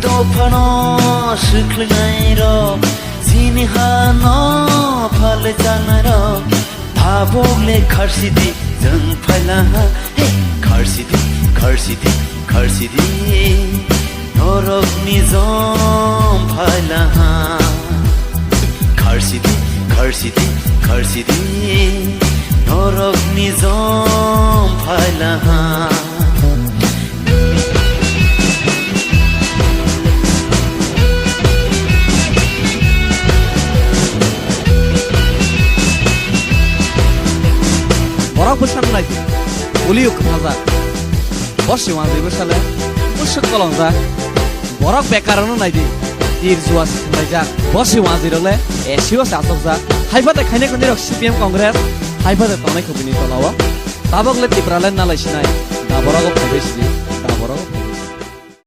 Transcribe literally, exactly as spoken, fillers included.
Dophano swkhlwinairok, chini hano phalwi chanairok, tabuk le kharsidi chwng phailaha. Hey, kharsidi, kharsidi, kharsidi, norokni jom phailaha. Kharsidi, kharsidi, kharsidi, norokni jom phailaha. Borok bwsang nai di, ulio kwmajak. Bosi wanjwi bwsale bwswk kolongjak. Borok bekarno nai di, tir jua se thwnglaijak. Bosi wanjwirok le A C o se achukjak. Haiphate khainai khwnirok C P M Congress, haiphate tongnai khobini tolao. Tabok le Tipraland nalai sinai, da borok o phaibai sini.